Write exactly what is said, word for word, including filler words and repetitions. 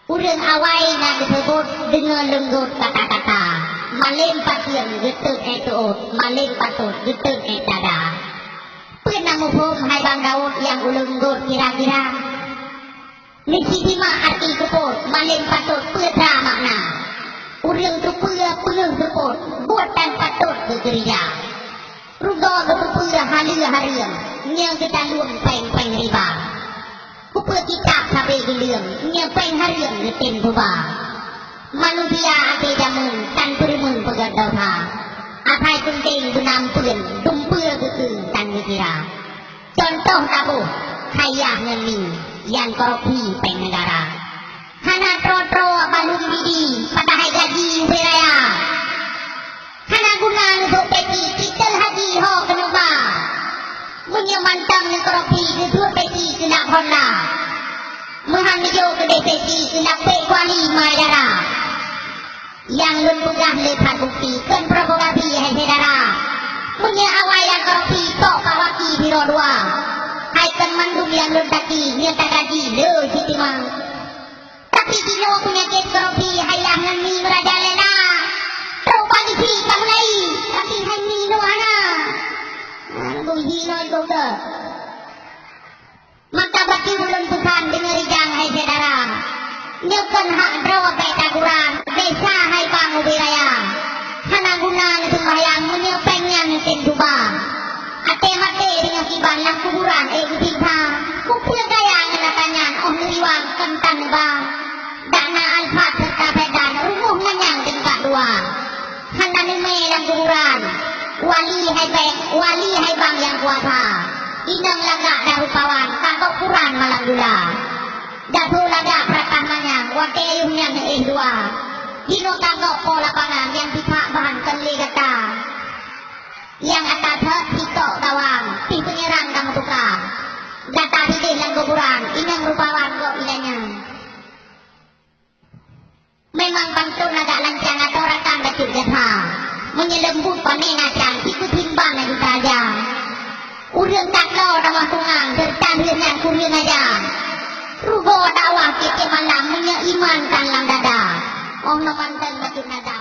Ureuëng awai na geuseubut deungon leunggot kata-kata, malém paseuen geutot ék teuôt, malém patot geutot ék dada. Peue na muphom hai Bang Daud nyang ulôn gôt kira-kira? Neusimak arti seupôt, malém patot peue that makna. Ureuëng teupeue peungeut seupôt, buet tan patot geukeurija. Rugoe geuteupeue haleue hareuem, nyoe geutaleueng péng-péng riba. Kupeue kitab sabe geuleueng, nyoe péng hareuem geutem tuba. Manusia até jameun tan peureumeun peugét desya. Asai peunteng beunampeuen, dumpeue geukheun tan geukira. Cuntoh taboh, hai yah ngon mi, nyang korupsi péng neugara. Hana troe-troe balum bidi, padahai gaji ubé raya. Hana guna neusok peci, cit teul haji ho keuneuk ba. Meunyoe mantong neukorupsi, neuduek peci keunak honda. Meuhan neujok keudeh peci keunak pék kuali mai dara. Nyang lôn peugah le that bukti, kon provokasi hai syedara. Meunyoe awai nyang korupsi, tok Pak Waki sidroe dua. Hai kon mandum nyang lôn taki, nyoe tagaji le sitimang. Tapi jinoe peunyakét korupsi hai yah ngon mi meurajalela. Trok pagi cit ka mulai, tapi hai mi nyoe hana. Nah, bui jinoe goga. Maka bacut ulôn peusan deungon rijang hai syedara. Nyoe kon hak droe bèk taguran, desya hai bang ubé raya. Hana guna neuseumayang meunyoe péng nyan neutem tuba. Até maté deungon kiban lam kuburan ék geusiksa. Kupeue gaya ngon ata nyan óh neuriwang kon tan neuba. Dak na Alphard seureuta sedan, rumoh manyang tingkat dua. Hana neumé lam kuburan. Wali hai bang, wali hai bang nyang kuasa. Inong lagak dan rupawan, ka gob kuran malam dula. Gasoe lagak peuratah manyang, watèe ayeuh nyan éh dua. Jinoe ka gob po lapangan nyang jipeuhak bahan kon lé gata. Nyang ata thot sitok gawang, pih peunyerang ka meutuka. Gata sideh lam kuburan, inong rupawan gob ilèe nyan. Memang pantôn agak lancang atau rakan bacut gata. Meunyoe leumbut pané na cang, sikeuh timbang na geuta aja. Ureueng taklo dakwah tungang, seureuta lheueh nyan kureueng aja. Rugoe dakwah tiep-tiep malam, meunyoe iman tan lam dada. Oh, noe mantong bacut nada.